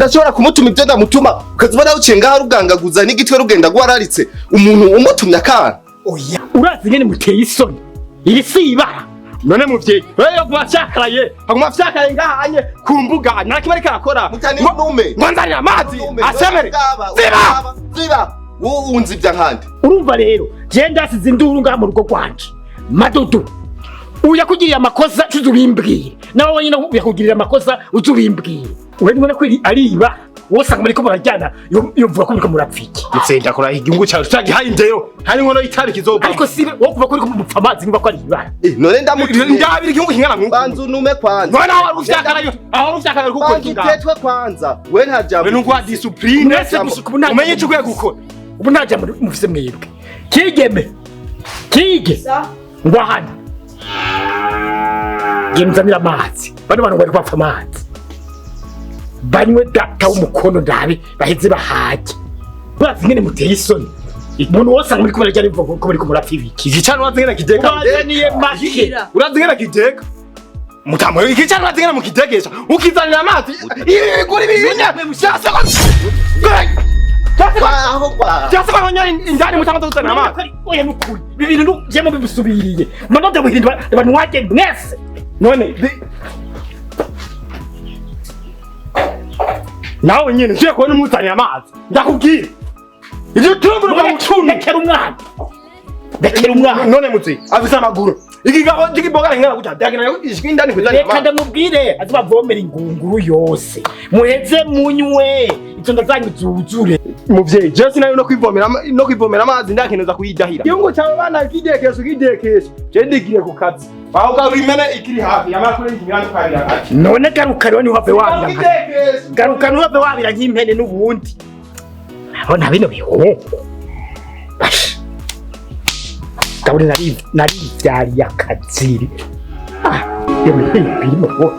Ndashobora kumutuma ibyo ndamutuma, ukazibona ruciye ngaha rugangaguza n'igitwe rugenda gwararitse umuntu umutumye akana. Oya, urazi ngene muteye isoni, iri si ibara. None muvyeyi, wewe yaguma afyakaraye, aguma afyakaraye ngaha anye ku mbuga, nta kimwe ariko arakora. Mutani nume. Ngo nzanire amazi asemere. Ziba! Ziba! Wowe unzibya nkande. Urumva rero, je ndasize induru ngaha mu rugo rwanje. Madudu uyakugiriye amakosa tuzubimbwire, nawe wenyine uyakugirira amakosa uzubimbwire. We nibona ko iri ari ibara, wosanga muriko murajyana, yovuga ko muriko murapfa iki? Mutsinda kora igihugu cyawe tutagihaye indero, hari inkono y'itabi kizova. Ariko si wowe kuva kuri mupfa amazi niba ko ari ibara. Eh, none ndamutumye. Ndabira igihugu kingana nk'uku. Banza unume kwanza. None aho wari ufyakaraye, aho wari ufyakaraye kuko Banza utetwe kwanza. We nta jambo. We ntuguha discipline. Mwese gushika ubu nta umenye icyo ukwiye gukora. Ubu nta jambo mufise mwebwe. Kigeme, kige ngwahana, genda amazi, bano bantu bari bapfa amazi banywe data w'umukono, ndabe baheze bahage. Urazi ngene muteye isoni, umuntu wose muri kumwe arajya ko muri kumurapfa ibiki? Igicano urazi ngene kideka. Ubazaniye make. Urazi ngene kideka. Mutamu igicano urazi ngene mukidekesha. Ukizanira amazi. Ibiguri ibinya. Cyase ko. Aho kwa. Cyase ko nyari indani mutanga kuzanira amazi. Oya, nukuri ibi bintu jemo bibisubiriye mba ndabuhindura abantu wajye mwese. None nawe nyine ngiye kubona umuzanira amazi ndakubwira ibyo tumbura mu cumi. Ndekera umwana, ndekera umwana. None mutsi afise amaguru ikigabo kikiboga ingana gutya byagenda ishwi indani kuzanira Reka amazi. ndamubwire azabavomera ingunguru yose, muheze munywe, izo nda zanyu zuzure. Muvyeyi, je sinayo no kwivomera amazi, ndakeneza kuyidahira igihugu cyawe bana kidekesha ukidekesha, je ndigiye ku kazi aho bwa imene ikiri hafi yamakuru y'ikimyanya kwabira ati. None garuka rero, ntiwave wabira nka Ukidekesha. Garuka ntiwave wabira nk'impene n'ubundi. Urabona bino bihungu basha gaburi narivyariye akaziri. Ah, iyo mihimbi irimo.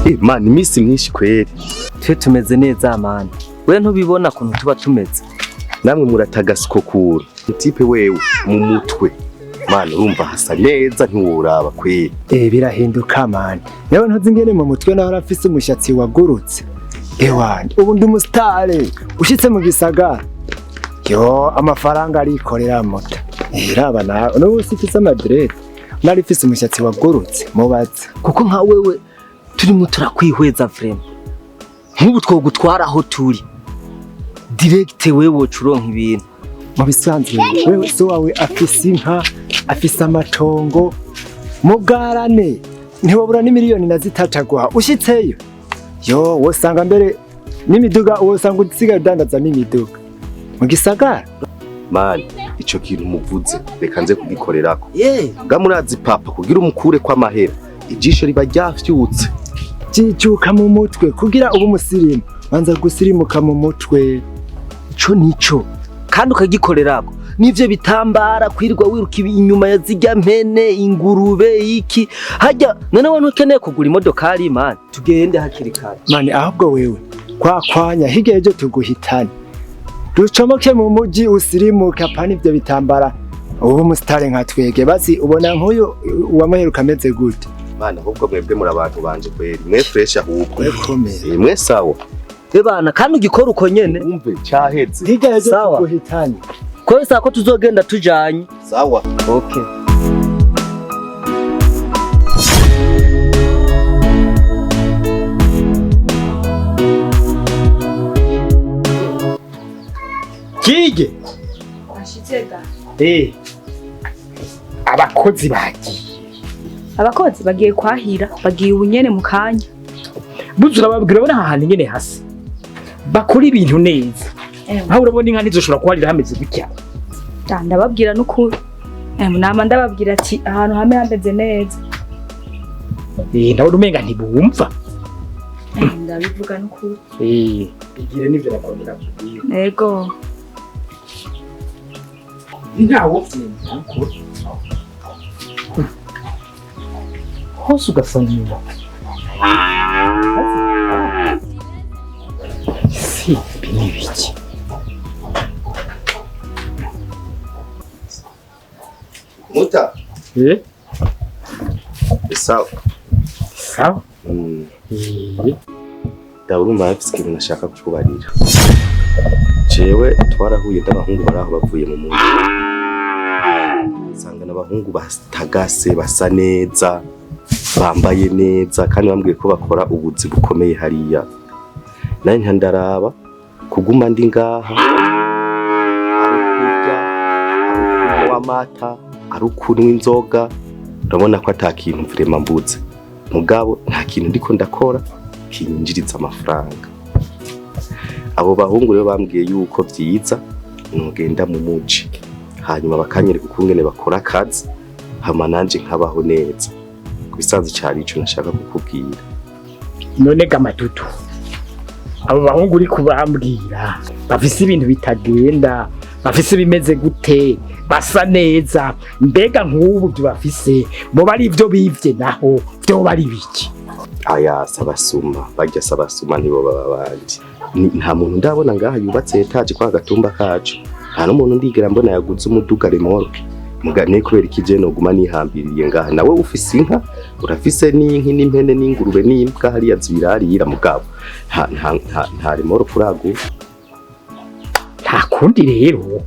Eh, man, iminsi myinshi kweri. Twe tumeze neza mani, we ntubibona kuntu tuba tumeze. Namwe muratagasuko kura. Mutipe wewe mu mutwe. Man, urumva hasa neza ntiworaba kweri. Eh, birahinduka mani. Nawe ntuzi ingene mu mutwe naho arafise umushatsi wagurutse. Ewana, ubu ndi umusitare ushitse mu gisagara. Yo, amafaranga arikorera mota. Eh, raba nawe, n'ubu sifise amadirede. Nari mfise umushatsi wagurutse, mubaze. Kuko nka wewe turimo turakwihweza vraiment, nk'ubu twogutwara aho turi direct, wewe woca uronka ibintu. Mu bisanzwe, wewe so wawe afise inka, afise amatongo, mu bwarane ntiwabura n'imiliyoni na zitatu aguha ushitseyo. Yo, wosanga mbere n'imiduga, wosanga usigaye udandaza n'imiduga mu gisagara. Man, ico kintu muvuze reka nze kugikorerako. Yeah. Ga murazi papa kugira umukure kw'amahera ijisho riba ryafyutse. Jijuka mu mutwe kugira ube umusirimu, banza gusirimuka mu mutwe. Ico nico kandi ukagikorerako nivyo bitambara kwirirwa wiruka inyuma ya zirya mpene, ingurube, iki hajya. None we ntukeneye kugura imodokari mani? Tugende hakiri kare. Mani, ahubwo wewe kwakwanya hirya y'ejo tuguhitane, ducomoke mu muji usirimuke, apana ivyo bitambara, ube umusitari nka twege. Basi ubona nk'uyu uwamuheruka ameze gute? Man, ahubwo mwebwe muri abantu banje kweri. Mwe fresh ahubwo. Wekomera. Eh, mwe sawa. Bana kandi ugikora uko nyene. Umve cyaheze. Hirya y'ejo Sawa. tuguhitane. Ko bisaba ko tuzogenda tujanye. Sawa. Okay. Kige. Ashitse da. Eh, abakozi bagiye. Abakozi bagiye kwahira, bagiye ubunyene mu kanya. Buze urababwira, urabona aha hantu ingene hasa, bakora ibintu neza. Aho urabona inka ntizoshobora kuharira hameze gutya. Da, ndababwira n'ukuri. Nama ndababwira ati ahantu hame hameze neza. Ndabona umenga ntibumva. Ndabivuga n'ukuri. Igire nivyo nakongera kubwira. Yego. Ntawo vyemera ukuri. Hose ugasanga inyuma. Si, ibi ni ibiki? Muta. Eh? Sawa. Sawa. Ndabona mfise ikintu nashaka kukubarira. Jewe twarahuye n'abahungu baraho bavuye mu muji. Nsanga n'abahungu batagase basa neza, bambaye neza kandi bambwiye ko bakora ubuzi bukomeye hariya. Nari ntandaraba kuguma ndi ngaha ari kurya, ari kunywa amata, ari kunywa inzoga, urabona ko ata kintu vrema mbuze. Mugabo nta kintu ndiko ndakora kinyinjiriza amafaranga. Abo bahungu rero bambwiye yuko vyiza nogenda mu muji, hanyuma bakanyereka ukungene bakora akazi, hama nanje nkabaho neza. Kubisanzwe cari ico nashaka kukubwira. None ga Madudu, abo bahungu uri kubambwira bafise ibintu bitagenda, bafise bimeze gute, basa neza, mbega nk'ubu byo bafise bo bari ivyo bivye naho vyo bari biki? Aya sabasuma, barya sabasuma nibo baba bandi. Nta muntu ndabona ngaha yubatse etaje kwa gatumba kacu. Nta n'umuntu ndigera mbona yaguze umuduga remorque. Mugane kubera iki je noguma nihambiriye ngaha? Nawe ufise inka, urafise n'inki n'impene n'ingurube n'imbwa hariya zibirarira, mugabo nta nta nta nta remorque uragura. Nta kundi rero,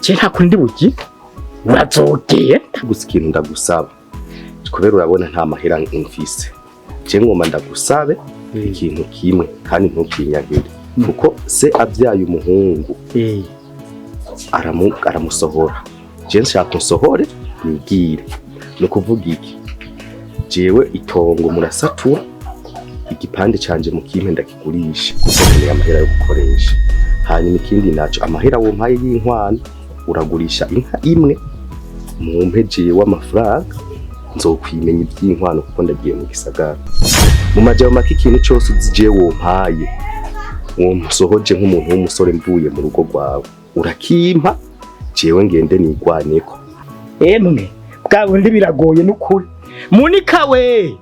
je nta kundi bugi urazogenda. Gusa ikintu ndagusaba, kubera urabona nta mahera mfise, je ngoma ndagusabe ikintu kimwe kandi ntukinyagire, kuko se abyaye umuhungu aramusohora. Je nshaka unsohore nigire. Ni ukuvuga iki? Jewe itongo murasatura, igipande canje mukimpe ndakigurisha kuko nkeneye amahera yo gukoresha. Hanyuma ikindi naco, amahera wompaye y'inkwano uragurisha inka imwe mumpe jewe amafaranga, nzokwimenya ivy'inkwano kuko ndagiye mu gisagara. Mu majambo make, ikintu cose uzi jewe wompaye, wonsohoje nk'umuntu w'umusore mvuye mu rugo rwawe, urakimpa jewe ngende nigwaneko. Emwe bwa bundi biragoye n'ukuri. Munika we,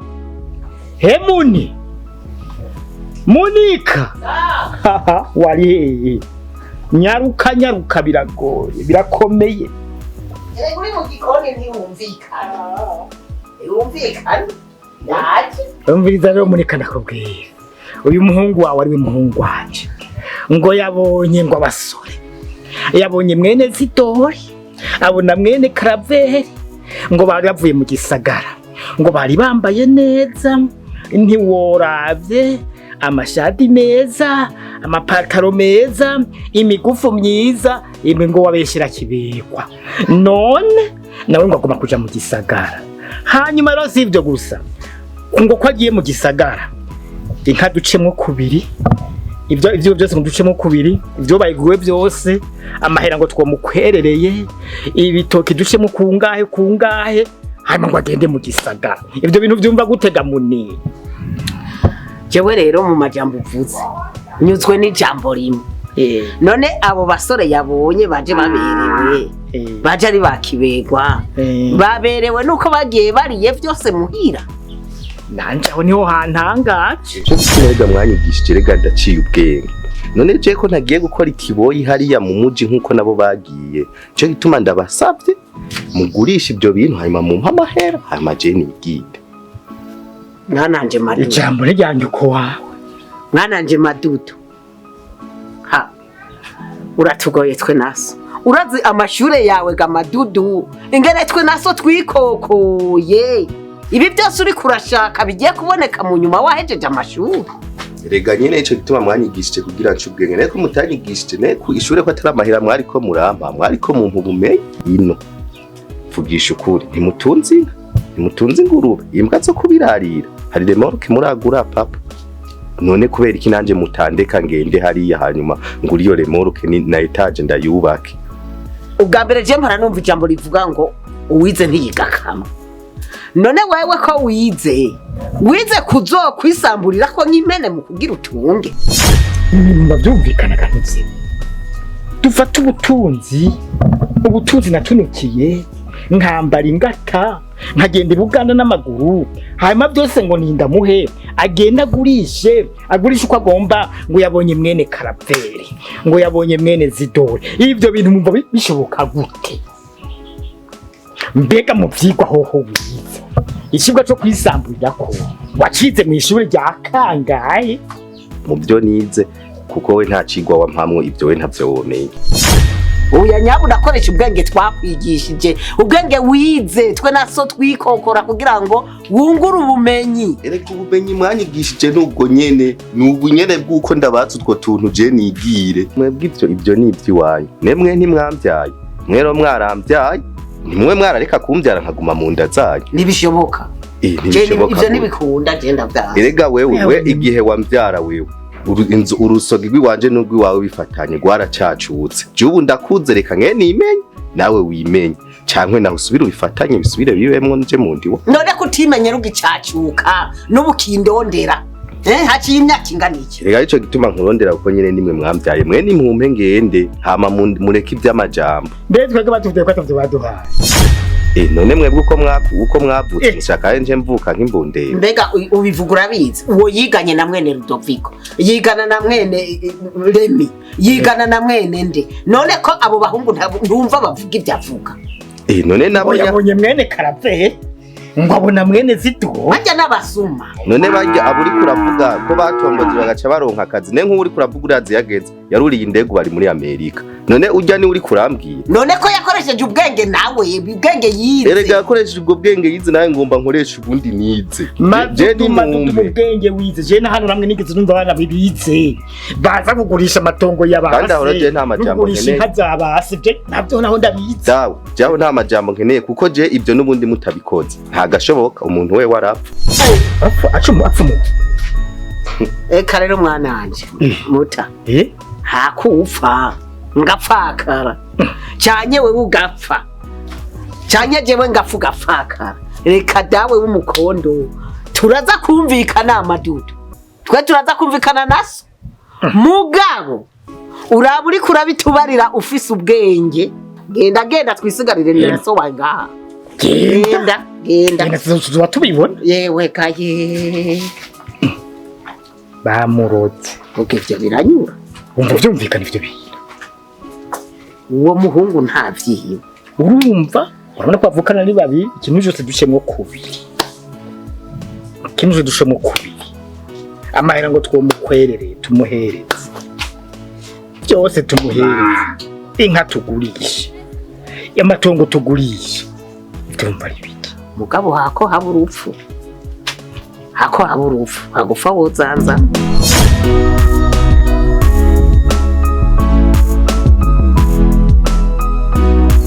he Muni, Munika wari hehe? Nyaruka nyaruka, biragoye birakomeye. Erega uri mu gikoni ntiwumvikana, ntiwumvikana ndaje. Umviriza rero Munika, ndakubwira uyu muhungu wawe ari we muhungu wanje, ngo yabonye ngo abasore, yabonye mwene Zidori, abona mwene Karaveri, ngo bari bavuye mu gisagara, ngo bari bambaye neza ntiworavye, amashati meza, amapataro meza, imigufu myiza, imwe ngo wabeshera kibekwa. None nawe ngo agomba kuja mu gisagara. Hanyuma rero si ivyo gusa, ngo ko agiye mu gisagara inka ducemwo kubiri, ivyo byose ngo ducemwo kubiri, ivyo bayiguwe byose, amahera ngo twomukwerereye, ibitoki ducemwo kungahe kungahe, hanyuma ngo agende mu gisagara. Ivyo bintu vyumva gutega Muni? Jewe rero mu majambo uvuze nyuzwe n'ijambo rimwe. None abo basore yabonye baje baberewe, baje ari bakibegwa, baberewe nuko bagiye bariye vyose muhira. Nanje aho niho hantangaje. Ico gituma mwanyigishije rega ndaciye ubwenge. None je ko ntagiye gukora ikiboyi hariya mu muji nkuko nabo bagiye, ico gituma ndabasavye mugurisha ibyo bintu hanyuma mumpe amahera, hanyuma je nigire. Mwananje Madudu, Ijambo ryanje uko wawe. mwananje Madudu, ha uratugoye twe naso. Urazi amashure yawe ga Madudu, ingene twe naso twikokoye. Ibi byose uri kurashaka bigiye kuboneka mu nyuma wahejeje amashuri. Rega nyene ico gituma mwanyigishije kugira nce ubwenge, neko mutanyigishije ne ku ishure ko atari amahera mwariko murampa, mwariko mumpa ubumenyi. Ino vugisha ukuri, ntimutunze inka? Ntimutunze ingurube, imbwa zo kubirarira. Hari remorque muragura, papa? None kubera iki nanje mutandeka ngende hariya, hanyuma ngura iyo remorque na étage ndayubake? Ubwa mbere je mpora numva ijambo rivuga ngo uwize ntiyiga kamwe. None wewe ko wize, wize kuzokwisamburira ko nk'impene mu kugira utunge? Ibintu byumvikana kanutse. Dufate ubutunzi, ubutunzi natunukiye, nkambara ingata, nkagenda i Buganda n'amaguru, hanyuma byose ngo nindamuhe agenda agurishe, agurishe uko agomba, ngo yabonye mwene Karaveri, ngo yabonye mwene Zidori. Ibyo bintu mumva bishoboka gute? Mbega mu vyigwa hoho wize, ikibwa cyo kwisamburira ko wacize mu ishuri rya kangahe? Mu byo nize, kuko we nta cigwa wampamwo, ibyo we ntavyo womenya. Oya nyabu, unakoresha ubwenge twakwigishije, ubwenge wize, twe naso twikokora kugira ngo wungure ubumenyi. Erega ubumenyi mwanyigishije nubwo nyene, ni nyene bw'uko ndabatse utwo tuntu je nigire. Mwebwe ibyo ni iby'iwanyu. Nemwe ntimwambyaye, mwero mwarambyaye, ntimwe mwarareka kumbyara nkaguma mu nda zanyu. Ntibishoboka. Eh, Je ntibishoboka ivyo gute? Ntibikunda, je ndavyanse. Erega wewe, we igihe wambyara wewe, inzu urusogi rw'iwanje n'urw'iwawe bifatanye rwaracacutse. Je ubu ndakuze, reka nke nimenye nawe wimenye, cankwe nawe usubire ubifatanye, bisubire bibemwo nje mu ndiwa. None kutimenyera ugicacuka n'ubukindondera, eh, haciye imyaka ingana iki? Erega ico gituma nkurondera, kuko nyene nimwe mwambyaye, mwe nimumpe ngende, hama mureke ivy'amajambo. Mbere twebwe batubwiye ko atavyo baduhaye. Eh, none mwebwe uko mwavutse mushaka nje mvuka nk'imbundera? Mbega ubivuga urabizi? Uwo yiganye na mwene Rudoviko, yigana na mwene Remi, yigana na mwene nde? None ko abo bahungu ntumva bavuga ibyo avuga? Eh, none nabo Ngo yabonye mwene Karaveri, ngo abona mwene Zidori. Bajya n'abasuma. None barya abo uriko uravuga ko batomboje bagaca baronka akazi, ne nk'uwo uriko uravuga urazi yageze yaruriye indege, bari muri Amerika. None urya niwe uriko urambwira? None ko yakoresheje ubwenge nawe, ubwenge yize. Erega yakoresheje ubwo bwenge yize, nawe ngomba nkoresha ubundi nize. Je Madudu, madudu, mu nimumpe. bwenge wize, je na hano namwe nigeze numva abana bibize baza kugurisha amatongo y'abase, Kandi aho je nta majambo kugurisha nkeneye. inka z'abase, je navyo naho ndabizi. Dawe, jawe nta majambo nkeneye, kuko je ibyo n'ubundi mutabikoze ntagashoboka, umuntu we warapfa. Apfa acumu apfa umuntu. Eka rero mwana wanje muta, Eh. hakupfa ngapfakara canye wewe ugapfa, canye jewe ngapfa ugapfakara. Reka dawe w'umukondo, turaza kumvikana amadudu, twe turaza kumvikana naso. Mugabo uraba uriko urabitubarira ufise ubwenge. Genda, genda, twisigarire na so wawe ngaha. Genda. Genda, genda. Genda, tuzoba tubibona. Yewe kaye. Bamurotse. Ubwo ivyo biranyura. Wumva vyumvikana ivyo bintu? Uwo muhungu ntavyiwe. Urumva, urabona ko bavukana ari babiri. Ikintu cyose ducemwo kubiri, ikintu cyose ducemwo kubiri, amahera ngo twomukwerere, tumuhereze byose, tumuhereze inka tugurishe, amatungo tugurishe, byumva ari biki? Mugabo hako haba urupfu, hako haba urupfu, hagufa wozanza.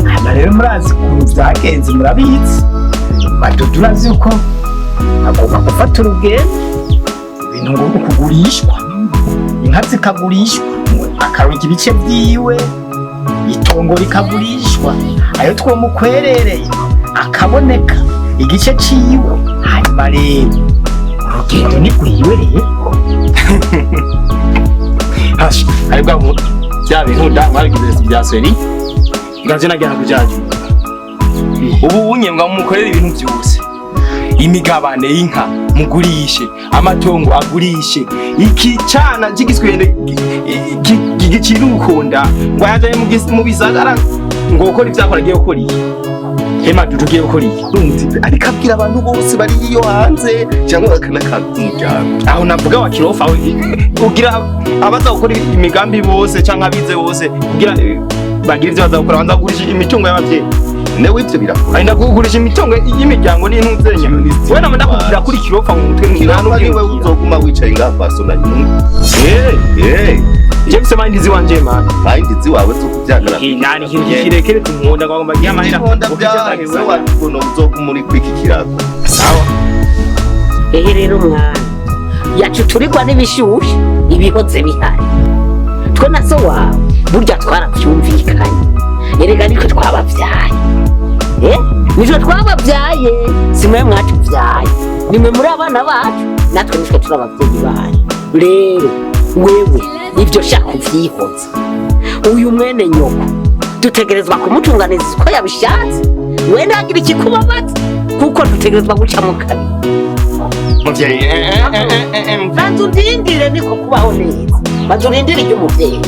Hano rero murazi ukuntu byagenze, murabizi. Madudu urazi yuko agomba gufata urugendo, ibintu ngo kugurishwa, inka zikagurishwa, akaronka ibice byiwe, itongo rikagurishwa, ayo twomukwerereye akaboneka igice ciwe. Hanyuma rero urugendo ni rwiwe rero. Hasha, ari bwa bya bintu da mwabigize bya seri ngavyo nagira kujajura. Ubu unye ngo mukorere ibintu byose, imigabane y'inka mugurishe, amatongo agurishe, iki cana cy'igiswende gicira urukonda ngo ayajaye mu bisagara ngo gukora ivyakora. Agiye gukora iki? Hema dudu, ugiye gukora iki? Urumva ariko abwira abantu bose bari iyo hanze cyangwa bakanakanga umuryango. Aho navuga wa kirofa, aho ugira abaza gukora imigambi bose canke abize bose kugira bagire ivyo baza gukora, banza kugurisha imitungo y'abavyeyi. Newe ivyo birakora. Arinda kugurisha imitungo y'imiryango n'intuzenya. We nama ndakubwira kuri kirofa mu mutwe. Kirofa niwe uzoguma wicaye ngaha kwa so na nyuma. Eh. Eh. Je mfise Mind ziwanje man. Mind ziwawe zo kubyangana. Nani ikintu kirekere tunkunda ngo ngomba giye amahera. Inkonda byanze wakuno uzoguma uri kwiki kirago. Sawa. Ehe rero mwana yacu turigwa n'ibishyushye ibihoze bihari twe na so wawe burya twarabyumvikanye, erega niko twababyaye, nitwe twababyaye, si mwe mwatubyaye, nimwe muri abana bacu, natwe nitwe turi ababyeyi banyu. Rero wewe ibyo shaka ubyihoze, uyu mwene nyoko dutegerezwa kumutunganiza uko yabishatse, we ntagira ikikubabaza kuko dutegerezwa guca mu kabiri. Muvyeyi Banza undindire niko kubaho neza, banza urindire iry'umuvyeyi.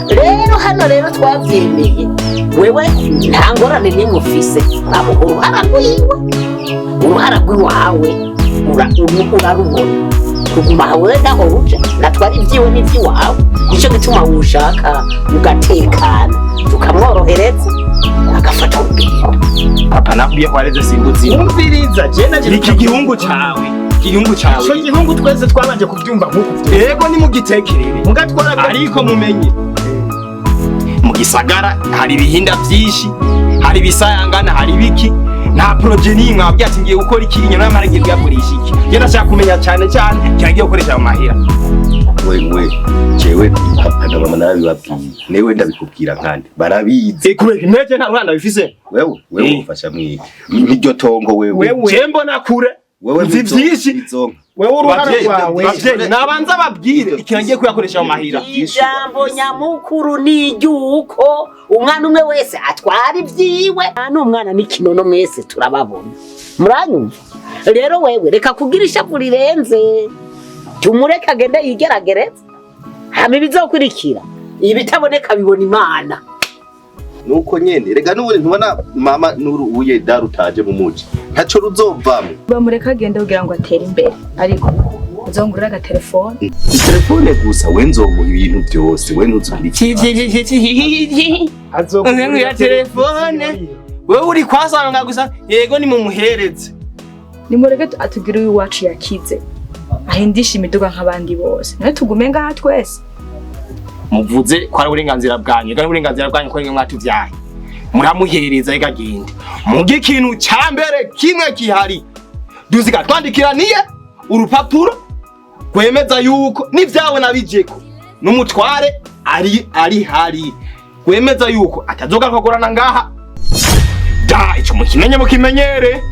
Rero hano rero twavyemeye, wewe nta ngorane n'imwe ufise, uramuha uruhara rwiwe, uruhara rw'iwawe urarubona, kuguma wewe ntaho ruja, natwara ivyiwe n'ivy'iwawe, nico gituma wushaka ugatekana, tukamworohereza agafata urugendo. Papa nakubwiye ko areze simbuzi. Umviriza je naje Iki gihungu cawe, igihungu cawe. Ico gihungu twese twabanje kubyumva nkuko. Yego ni mugitekerere. Mugatwara ariko mumenye. Mu gisagara hari ibihinda byinshi, hari ibisayangana, hari biki. Nta projet nimwe abwiye ati ngiye gukora iki inyuma y'amara ngiye kuyakoresha iki. Je ndashaka kumenya cyane cyane cyagiye gukoresha ayo mahera. Wewe jewe papa na mama narabibabwiye, newe ndabikubwira nkandi barabizi. Kubera intege nta mwana bifise. Wewe wewe ufasha mwiki niryo tongo wewe. Je mbona kure. Wewe nzi byinshi. Wewe uruhara rwawe. Bavyeyi nabanza babwire ikintu ngiye kuyakoresha ayo mahera. Ijambo nyamukuru ni iry'uko umwana umwe wese atwara ibyiwe, n'umwana n'ikinono mwese turababona. Muranyumva? Rero wewe reka kugira ishavu rirenze, tumureke agende yigeragereze, hama ibizokurikira ibitaboneka bibona Imana. Nuko nyene rega n'ubundi ntubona mama nuru uye darutaje mu muji ntaco ruzovamwe. Bamureka agende kugira ngo atere imbere, ariko uzongurira agatelefone. Telefone gusa we nzoguha ibintu byose, we ntuzugira iki. Azongurira telefone. Wewe uri kwasanga gusa yego ni mumuhereze. Nimureke atugire uyu wacu yakize, ahindisha imiduga nk'abandi bose, nawe tugume ngaha twese. Muvuze ko ari uburenganzira bwanyu, kandi uburenganzira bwanyu ko nimwe mwatuvyaye. Muramuhereza ikagenda. Muge ikintu ca mbere kimwe kihari. Duziga twandikiraniye urupapuro kwemeza yuko n'ivyawe nabijeko n'umutware ari hari kwemeza yuko atazoga kugorana ngaha. Da ico mukimenye mukimenyere.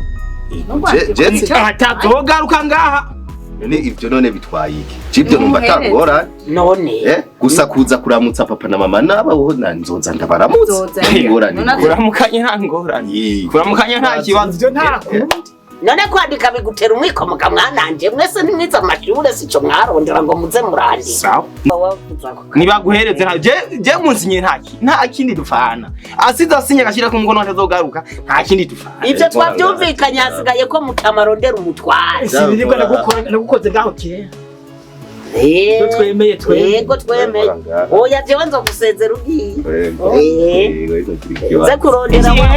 Atazogaruka ngaha. None ivyo none bitwaye iki? Cibyo numva atangora none. Gusa kuza kuramutsa papa na mama nabaho nzoza ndabaramutsa. Ngorane. Kuramukanye nta ngorane. Kuramukanye nta kibazo. Ivyo nta kundi. None kwandika bigutera umwikomoka mwananje, mwese nimwiza amashure sico mwarondera ngo muze murandika. Sawa. Nibaguhereze nta je munsinye nta kindi dufana. Asize asinye agashira ku mukono atazogaruka, nta kindi dufana. Ivyo twavyumvikanye hasigaye ko mutamarondera umutware. Siniribwa nagukoze ngaho kera. Twemeye twemeye. Yego twemeye. Oya jewe nzogusezera ugiye. Nze kurondera wa.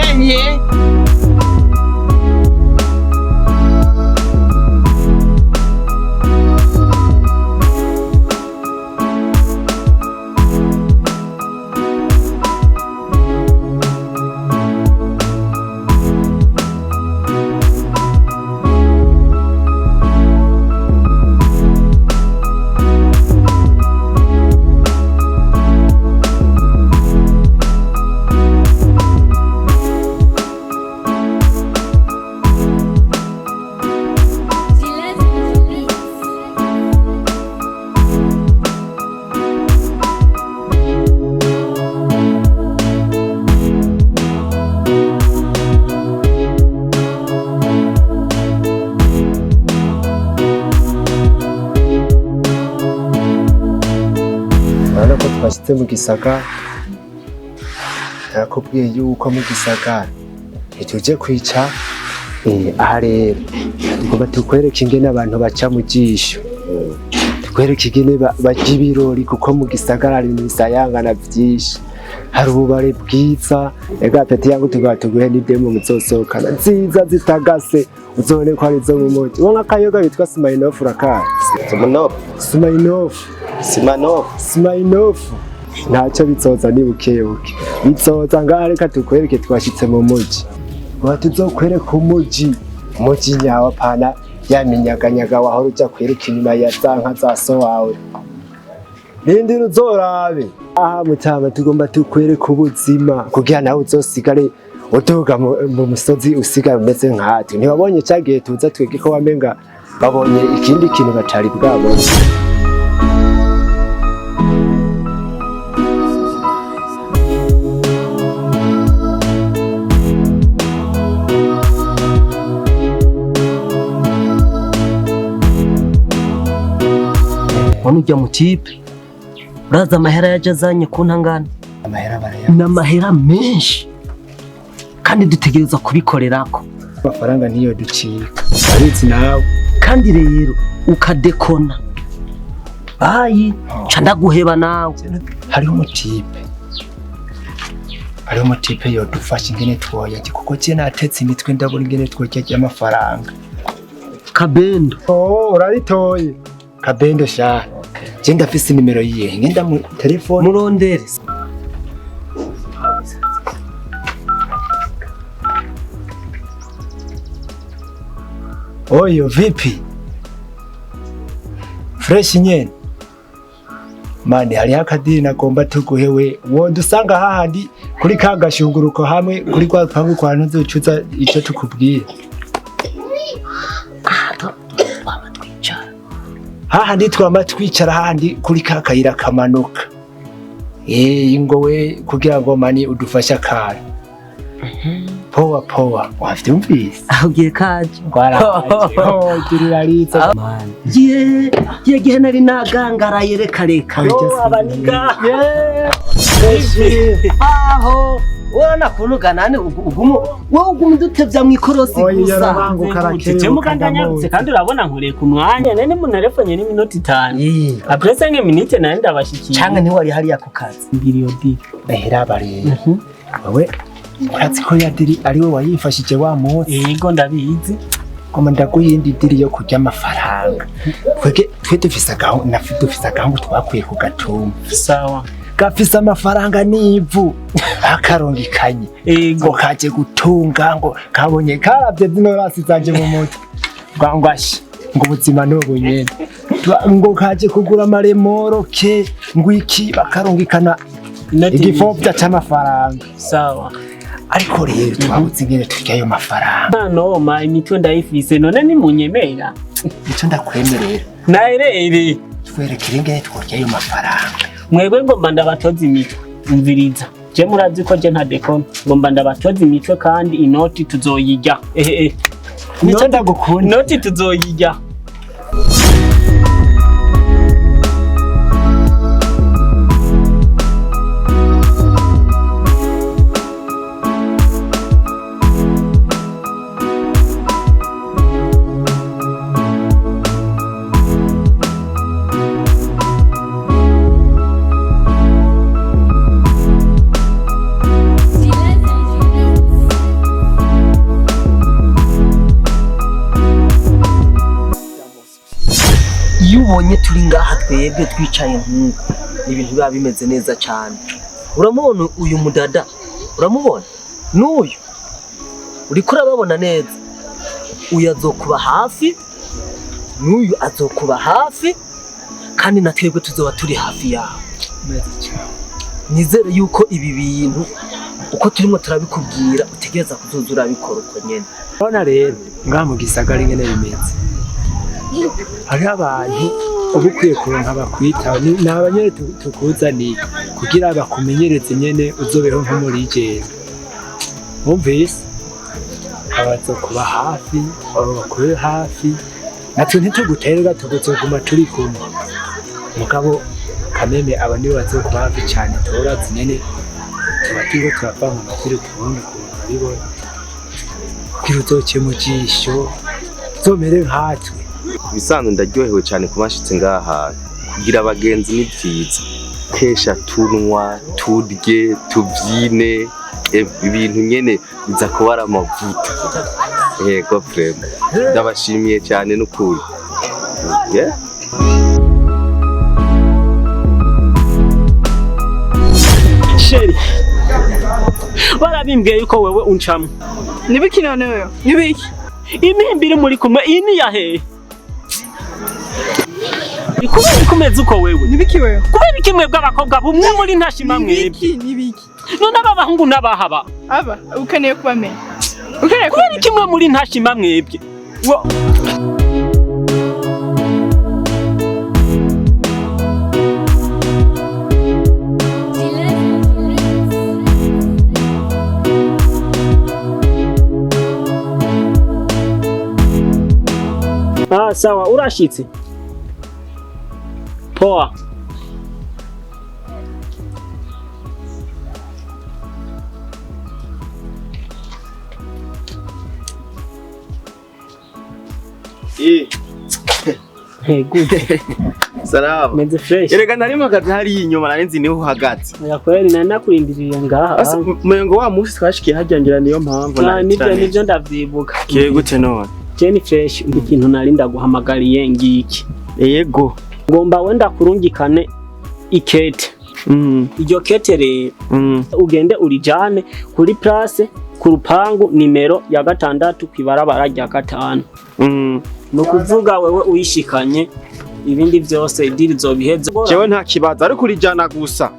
Twashitse mu gisagara, nakubwiye yuko mu gisagara ntituje kwica. Aha rero tugomba tukwereke ingene abantu baca mu jisho, tukwereke ingene barya ibirori, kuko mu gisagara hari ibintu bisayangana vyinshi, hari ububare bwiza. Ega peti yangu tugomba tuguhe n'idemo muzosohokana nziza zitagase, uzobone ko ari izo mu muji. Uwo nk'akayoga bitwa Smirnoff urakazi? Smirnoff. Smirnoff. Smirnoff. Smirnoff. Ntacyo, bizoza ni bukebuke, bizoza. Ngaha reka tukwereke, twashitse mu muji. Uba tuzokwereka umuji, umuji nyawo, apana ya minyaganyaga wahora uja kwiruka inyuma ya za nka za so wawe. Rindira uzorabe aha mutama, tugomba tukwereke ubuzima kugira nawe uzosigare uduga mu musozi, usigare umeze nkatwe. Ntiwabonye cagihe tuza twege ko wamenga babonye ikindi kintu batari bwabone. Wano ujya mu tipe, uraza amahera yaje azanye ku ntangana? Amahera baraya. Ni amahera menshi kandi dutegereza kubikorerako. Amafaranga niyo ducika, urabizi nawe. Kandi rero ukadekona bayi ca ndaguheba nawe. Hariho umutipe yodufasha ingene twoyarya, kuko je natetse imitwe ndabura ingene twoyarya amafaranga. Kabendo. Oh, uraritoye Kabendo sha. Je ndafise nimero yiye, ngenda mu telefone. Murondere. Oyo, vipi? Fresh nyene. Mani, hariho akadiri nagomba tuguhewe, wodusanga hahandi kuri ka gashunguruko hamwe kuri kwa rupangu kwa ntuzucuza ico tukubwiye. Twama twicara. Hahandi twama twicara, hahandi kuri ka kayira kamanuka. Ingo we kugira ngo mani udufashe akantu. Poa poa, wavyumvise? Aho ugiye kaje. Gwaraje. Oh, girira ritsa. Ye ye gihe nari nagangaraye, reka reka. Yo, abaniga. Yeah. Aho urabona kuntu ganane ugumu wowe uguma udutevya mw'ikorosi Oya, gusa. yarabanguka arakeruka. Je mugandanyarutse kandi urabona nkoreye ku mwanya, nene muntelefone n'iminota 5, après 5 minutes nari ndabashikiye. Canke ntiwari hariya ku kazi? Mbiriyo di. Ehera barera. Wewe urazi ko ya deal ari we wayifashije wa munsi. Yego, ndabizi. Ngoma ndaguha iyindi deal yo kurya amafaranga. Twege twe dufise agahu na dufise agahungu twakwiye ku gatumba. Sawa. Gafise amafaranga n'ivu bakarungikanye. Ngo kaje gutunga, ngo kabonye karavye zino rasi zanje mu mutwe. Ngo ashe ngo ubuzima n'ubu nyene. Ngo kaje kugura amaremoroke, ngo iki, bakarungikana Inoti. igifovya c'amafaranga. Sawa. Ariko rero twabuze ingene turya ayo mafaranga. Noma, imitwe ndayifise, none nimunyemera. Ico ndakwemerera. Naherere. Twerekere ingene tworya ayo mafaranga. Mwebwe ngomba ndabatoza imitwe, umviriza. Je murazi ko je nta dekona, ngomba ndabatoza imitwe kandi inoti tuzoyirya, ehe. Nico ndagukunda. Inoti tuzoyirya. Iyo ubonye turi ngaha twebwe twicaye nk'uko, ni ibintu biba bimeze neza cyane. Uramubona uyu mudada? Uramubona n'uyu? Uriko urababona neza? Uyu azokuba hafi, n'uyu azokuba hafi, kandi na twebwe tuzoba turi hafi yawe. Nizere yuko ibi bintu uko turimo turabikubwira utegereza kuzoza urabikora uko nyene. Urabona rero ngaha mu gisagara ingene bimeze, hariho abantu uba ukwiye kuronka bakwitaho. Ni abanyene tukuzaniye kugira bakumenyereze nyene uzobeho nk'umurigeri. Wumvise, abaza kuba hafi, abo bakube hafi, natwe ntituguterera, tuguzoguma turi kumwe. Mugabo kameme aba nibo bazokuba hafi cane. Turazi nyene tuba turiko turava mu matiri, tubone ukuntu babibona, kugira uzoce mu jisho, uzomere nkatwe. Ibisanzwe ndaryohewe cyane kuba nshitse ngaha hantu. Kugira abagenzi ni byiza, kesha tunywa, turye, tubyine, ibintu nyene biza kuba ari amavuta. Yego, vraiment ndabashimiye cyane n'ukuri. Yeah. Yabimbwiye yuko wewe uncamwe. Nibiki none wewe? Nibiki? Imihimbiri muri kumwe iyi ni ya hehe? Kubera iki umeze uko wewe? Nibiki wewe? Kubera iki mwebwe abakobwa bumwe muri ntashima mwebwe? Nibiki? Nibiki? None aba bahungu n'abahaba? Aba ukeneye kubamenya. Ukeneye Kubera iki mwe muri ntashima mwebwe? Ah, sawa, urashitse. Poa. Hey, good. Salama. Meze fresh. Erega nari mpagaze hariya inyuma nari nzi niho uhagaze. Oya kweli nari nakurindiriye ngaha. Asa muyengo wa munsi twashikiye harya ngira niyo mpamvu Ah, nibyo nibyo ndavyibuka. Kiye gute none? Je ni fresh, ikintu nari ndaguhamagariye ngiki. Yego. Ngomba wenda kurungikane ikete. Iryo kete rero ugende urijane kuri place ku rupangu nimero ya 6 kwibarabara rya 5. Ni ukuvuga wewe uyishikanye ibindi byose idiri zobiheze. Jewe nta kibazo ariko urijana gusa.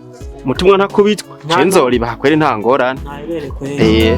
Mutumwa ntakubitwa. Je nzoribaha kweri nta ngorane. Ntaherere kweri.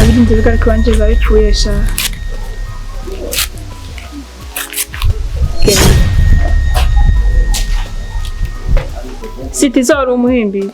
Birinze bigaruka iwanje biba bipfuye sha. Siti zora umuhimbi.